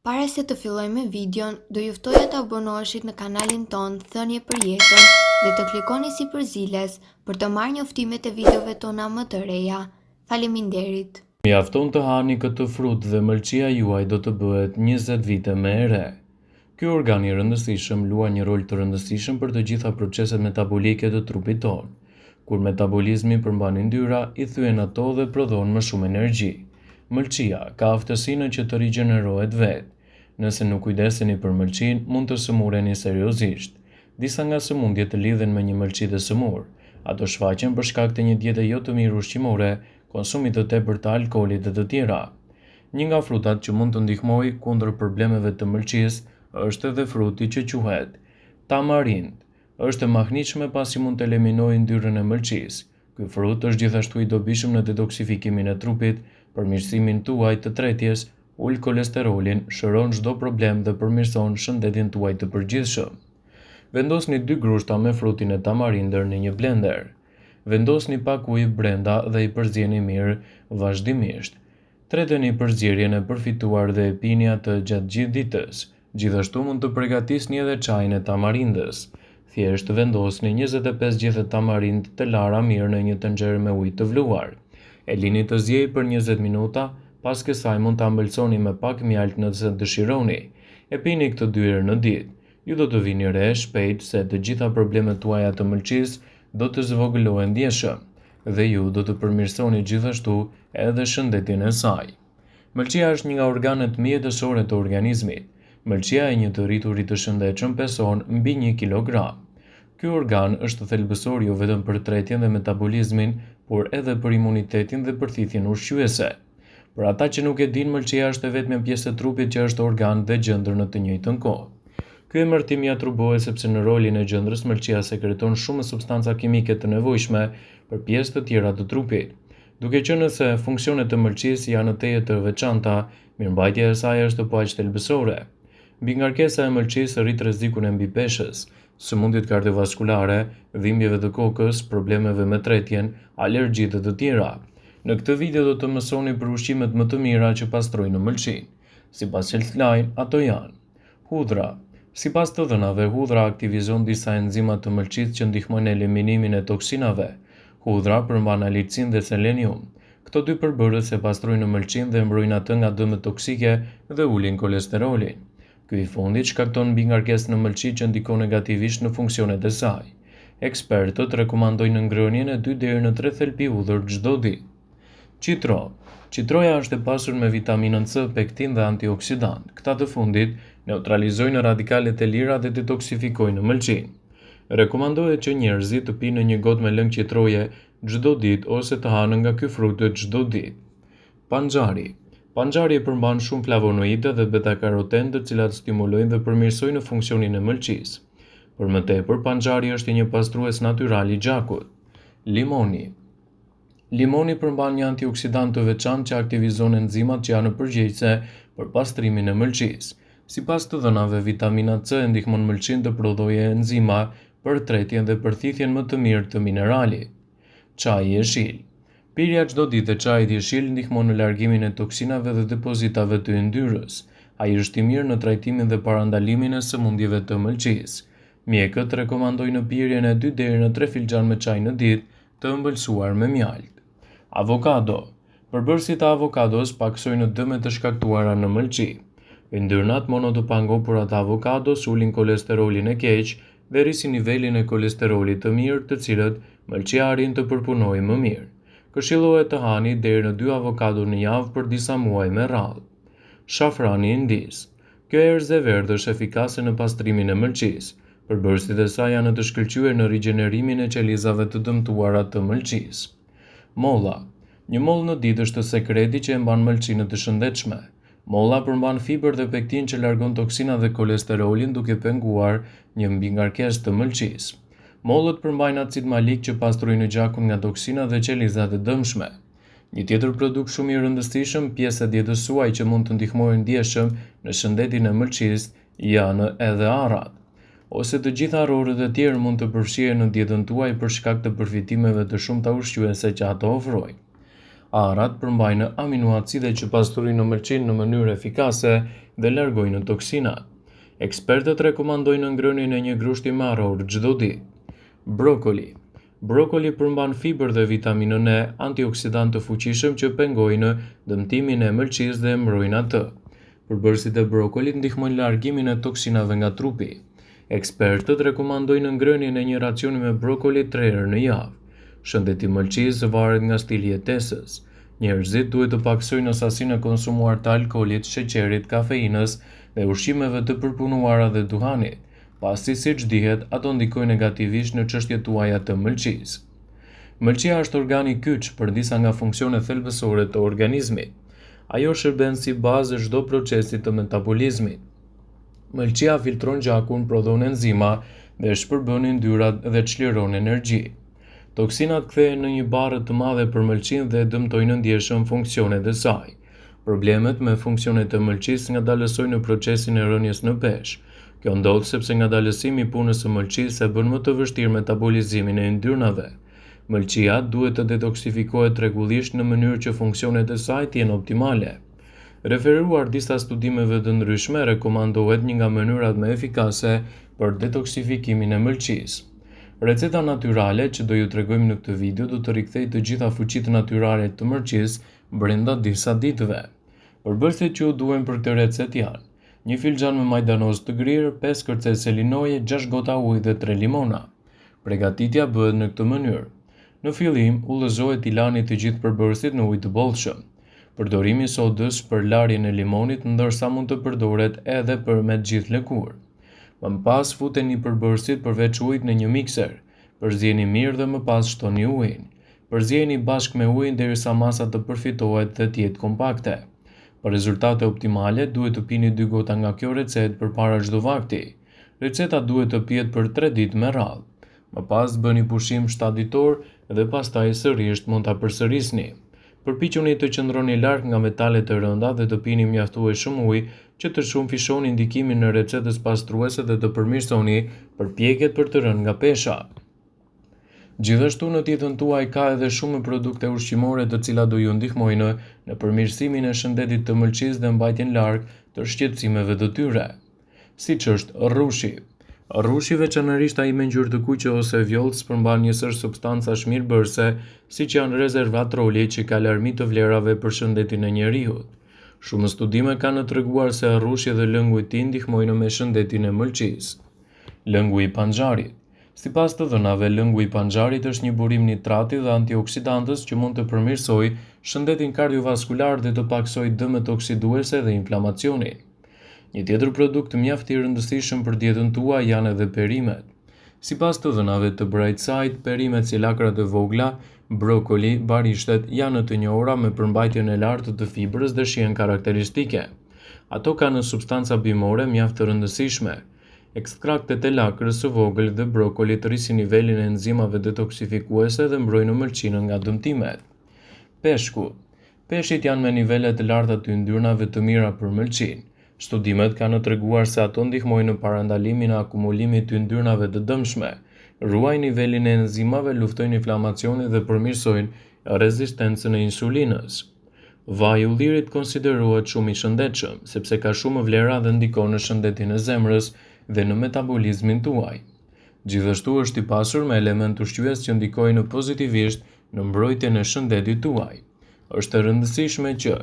Para se të fillojmë me videon, do ju ftoja të abonoheshit në kanalin tonë Thënie për Jetën dhe të klikoni sipër ziles për të marrë njoftimet e videove tona më të reja. Faleminderit! Mjafton të hani këtë frut dhe mëlçia juaj do të bëhet 20 vite më e re. Ky organ i rëndësishëm luan një rol të rëndësishëm për të gjitha proceset metabolike të trupit tonë. Kur metabolizmi përmban yndyra, i thyen ato dhe prodhon më shumë energji. Mëlçia ka aftësinë që të rigjenerohet vetë. Nëse nuk kujdeseni për mëlçinë, mund të sëmureni seriozisht. Disa nga sëmundjet lidhen me një mëlçi të sëmurë. Ato shfaqen për shkak të një diete jo të mirë ushqimore, konsumit të tepërt të alkoolit dhe të tjera. Një nga frutat që mund të ndihmojë kundër problemeve të mëlçisë është edhe fruti që quhet tamarind. Është e mahnitshme pasi mund të eliminojë yndyrën e mëlçisë. Ky frut është gjithashtu i dobishëm në detoksifikimin e trupit, përmirësimin tuaj të tretjes, ul kolesterolin, shëron çdo problem dhe përmirëson shëndetin tuaj të përgjithshëm. Vendosni dy grushta me frutin e tamarindër në një blender. Vendosni pak ujë brenda dhe i përzieni mirë vazhdimisht. Treteni përzierjen e përfituar dhe e pini atë gjatë gjithë ditës. Gjithashtu mund të pregatisni edhe çajin e tamarindës. Thjesht vendosni 25 gjethe tamarind të lara mirë në një tenxhere me ujë të vluar. E lini të ziejë për 20 minuta, pas kësaj mund ta ëmbëlsoni me pak mjaltë nëse dëshironi. E pini këtë dy herë në ditë. Ju do të vini re shpejt se të gjitha problemet tuaja të mëlçisë do të zvogëlohen ndjeshëm dhe ju do të përmirësoni gjithashtu edhe shëndetin e saj. Mëlçia është një nga organet më jetësore të organizmit. Mëlçia e një të rrituri të shëndetshëm peshon mbi 1 kilogram. Ky organ është thelbësor jo vetëm për tretjen dhe metabolizmin, por edhe për imunitetin dhe përthithjen ushqyese. Për ata që nuk e dinë, mëlçia është e vetmja pjesë e trupit që është organ dhe gjëndër në të njëjtën kohë. Ky emërtim i atribuohet sepse në rolin e gjëndrës mëlçia sekreton shumë substanca kimike të nevojshme për pjesë të tjera të trupit. Duke qenë se funksionet e mëlçisë janë tejet të veçanta, mirëmbajtja e saj është po aq thelbësore. Mbingarkesa e mëlçisë rrit rrezikun e mbipeshës, sëmundjet kardiovaskulare, dhimbjeve të kokës, problemeve me tretjen, alergjitë dhe të tjera. Në këtë video do të mësoni për ushqimet më të mira që pastrojnë mëlçinë. Sipas Healthline, ato janë: Hudhra. Sipas të dhënave, hudhra aktivizon disa enzima të mëlçisë që ndihmojnë në eliminimin e toksinave. Hudhra përmban alicin dhe selenium. Këto dy përbërës e pastrojnë mëlçinë dhe mbrojnë atë nga dëmet toksike dhe ulin kolesterolin. Ky i fundit shkakton mbingarkesë në mëlçi që ndikon negativisht në funksionet e saj. Ekspertët rekomandojnë ngrënien e 2 deri në 3 thelpi hudhër çdo ditë. Qitro. Qitroja është e pasur me vitaminën C, pektin dhe antioksidant. Këta të fundit neutralizojnë radikalet e lira dhe detoksifikojnë mëlçinë. Rekomandohet që njerëzit të pinë një gotë me lëng qitroje çdo ditë ose të hanë nga ky frut çdo ditë. Panxhari. Panxhari përmban shumë flavonoide dhe beta-karoten të cilat stimulojnë dhe përmirësojnë funksionin e mëlçisë. Për më tepër, panxhari është një pastrues natyral i gjakut. Limoni. Limoni përmban një antioksidant të veçantë që aktivizon enzimat që janë përgjegjëse për pastrimin e mëlçisë. Sipas të dhënave, vitamina C e ndihmon mëlçinë të prodhojë enzima për tretjen dhe përthithjen më të mirë të mineralit. Çaji jeshil. Pirja çdo ditë e çajit jeshil ndihmon në largimin e toksinave dhe depozitave të yndyrës. Ai është i mirë në trajtimin dhe parandalimin e sëmundjeve të mëlçisë. Mjekët rekomandojnë pirjen e 2 deri në 3 filxhan me çaj në ditë të ëmbëlsuar me mjaltë. Avokado. Përbërësit e avokados pakësojnë dëmet e shkaktuara në mëlçi. Yndyrnat mono të pangopura të avokados ulin kolesterolin e keq dhe rrisin nivelin e kolesterolit të mirë, të cilët mëlçia arrin të përpunojë më mirë. Këshillohet të hani deri në 2 avokado në javë për disa muaj me radhë. Shafrani i Indisë. Kjo erëz e verdhë është efikase në pastrimin e mëlçisë. Përbërësit e saj janë të shkëlqyer në rigjenerimin e qelizave të dëmtuara të mëlçisë. Molla. Një mollë në ditë është sekreti që e mban mëlçinë të shëndetshme. Molla përmban fibër dhe pektinë që largon toksinat dhe kolesterolin duke penguar një mbingarkesë të mëlçisë. Mollët përmbajnë acid malik që pastrojnë gjakun nga toksinat dhe qelizat e dëmshme. Një tjetër produkt shumë i rëndësishëm, pjesë e dietës suaj që mund të ndihmojë ndjeshëm në shëndetin e mëlçisë, janë edhe arrat. Ose të gjitha arrorët e tjerë mund të përfshihen në dietën tuaj për shkak të përfitimeve të shumta ushqyese që ato ofrojnë. Arrat përmbajnë aminoacide që pastrojnë mëlçinë në mënyrë efikase dhe largojnë toksinat. Ekspertët rekomandojnë ngrënien e një grushti me arrorë çdo ditë. Brokoli. Brokoli përmban fibër dhe vitaminën E, antioksidantë të fuqishëm që pengojnë dëmtimin e mëlçisë dhe e mbrojnë atë. Përbërësit e brokolit ndihmojnë largimin e toksinave nga trupi. Ekspertët rekomandojnë ngrënien e një racioni me brokoli tre herë në javë. Shëndeti i mëlçisë varet nga stili i jetesës. Njerëzit duhet të pakësojnë sasinë e konsumuar të alkoolit, sheqerit, kafeinës dhe ushqimeve të përpunuara dhe duhanit, pasi siç dihet, ato ndikojnë negativisht në çështjet tuaja të mëlçisë. Mëlçia është organi kyç për disa nga funksionet thelbësore të organizmit. Ajo shërben si bazë e çdo procesi të metabolizmit. Mëlçia filtron gjakun, prodhon enzima dhe shpërbën yndyrat dhe çliron energji. Toksinat kthehen në një barrë të madhe për mëlçinë dhe dëmtojnë ndjeshëm funksionet e saj. Problemet me funksionet e mëlçisë ngadalësojnë procesin e rënies në peshë. Kjo ndodh sepse ngadalësimi i punës së mëlçisë e bën më të vështirë metabolizimin e yndyrnave. Mëlçia duhet të detoksifikohet rregullisht në mënyrë që funksionet e saj të jenë optimale. Referuar disa studimeve të ndryshme, rekomandohet një nga mënyrat më efikase për detoksifikimin e mëlçisë. Receta natyrale që do ju tregojmë në këtë video do të rikthejë të gjitha fuqitë natyrale të mëlçisë brenda disa ditëve. Përbërësit që ju duhen për këtë recetë janë: një filxhan me majdanoz të grirë, 5 kërce selinoje, 6 gota ujë dhe 3 limona. Pregatitja bëhet në këtë mënyrë. Në fillim, udhëzohet t'i lani të gjithë përbërësit në ujë të bollshëm. Përdorimi i sodës për larjen e limonit ndërsa mund të përdoret edhe për me gjithë lëkurë. Më pas futeni përbërësit përveç ujit në një mikser. Përzieni mirë dhe më pas shtoni ujin. Përzieni bashkë me ujin derisa masa të përfitohet dhe të jetë kompakte. Për rezultate optimale, duhet të pini dy gota nga kjo recetë përpara çdo vakti. Receta duhet të pihet për 3 ditë me radhë. Më pas bëni pushim 7 ditor dhe pastaj sërish mund ta përsërisni. Përpiquni të qëndroni larg nga metalet e rënda dhe të pini mjaftueshëm ujë që të shumëfishoni ndikimin e recetës pastruese dhe të përmirësoni përpjekjet për të rënë nga pesha. Gjithashtu në dietën tuaj ka edhe shumë produkte ushqimore të cilat do ju ndihmojnë në përmirësimin e shëndetit të mëlçisë dhe mbajtjen larg të shqetësimeve të tyre. Siç është rrushi. Rrushi veçanërisht ai me ngjyrë të kuqe ose vjollcë përmban një sërë substancash mirëbërëse, siç janë resveratroli që ka larmi të vlerave për shëndetin e njeriut. Shumë studime kanë treguar se rrushi dhe lëngu i tij ndihmojnë me shëndetin e mëlçisë. Lëngu i panxharit. Sipas të dhënave, lëngu i panxharit është një burim nitrati dhe antioksidantës që mund të përmirësojë shëndetin kardiovaskular dhe të pakësojë dëmet oksiduese dhe inflamacionin. Një tjetër produkt mjaft i rëndësishëm për dietën tuaj janë edhe perimet. Sipas të dhënave të Brightside, perimet si lakrat e vogla, brokoli, barishtet janë të njohura me përmbajtjen e lartë të fibrës dhe shijen karakteristike. Ato kanë substanca bimore mjaft të rëndësishme. Ekstraktet e lakrës së vogël dhe brokolit rrisin nivelin e enzimave detoksifikuese dhe mbrojnë mëlçinë nga dëmtimet. Peshku. Peshqit janë me nivele të larta të yndyrnave të mira për mëlçinë. Studimet kanë treguar se ato ndihmojnë në parandalimin e akumulimit të yndyrnave të dëmshme, ruajnë nivelin e enzimave, luftojnë inflamacionin dhe përmirësojnë rezistencën e insulinës. Vaji i ullirit konsiderohet shumë i shëndetshëm, sepse ka shumë vlera dhe ndikon në shëndetin e zemrës dhe në metabolizmin tuaj. Gjithashtu është i pasur me elementë ushqyes që ndikojnë pozitivisht në mbrojtjen e shëndetit tuaj. Është e rëndësishme që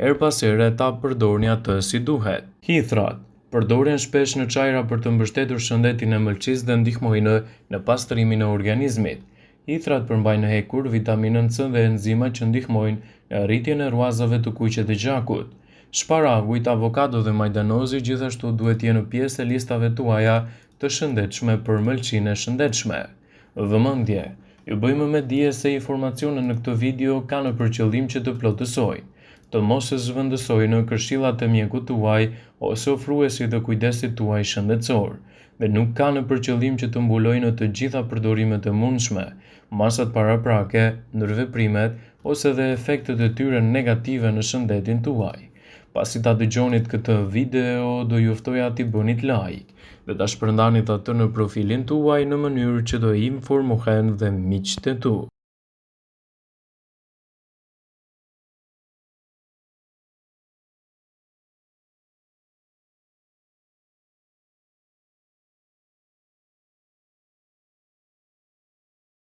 herë pas here ta përdorni atë si duhet. Hithrat përdoren shpesh në çajra për të mbështetur shëndetin e mëlçisë dhe ndihmojnë në pastrimin e organizmit. Hithrat përmbajnë hekur, vitaminën C dhe enzima që ndihmojnë në rritjen e rruazave të kuqe të gjakut. Shparagujt, avokado dhe majdanozi gjithashtu duhet të jenë pjesë e listave tuaja të shëndetshme për mëlçinë e shëndetshme. Vëmendje! Ju bëjmë me dije se informacionet në këtë video kanë për qëllim që të plotësojnë, të mos zëvendësojnë këshillat e mjekut tuaj ose ofruesit të kujdesit tuaj shëndetësor dhe nuk kanë për qëllim që të mbulojnë të gjitha përdorimet e mundshme, masat paraprake, ndërveprimet ose dhe efektet e tyre negative në shëndetin tuaj. Pasi ta dëgjonit këtë video, do ju ftoja t'i bënit like dhe ta shpërndanit atë në profilin tuaj në mënyrë që të informohen dhe miqtë e tu.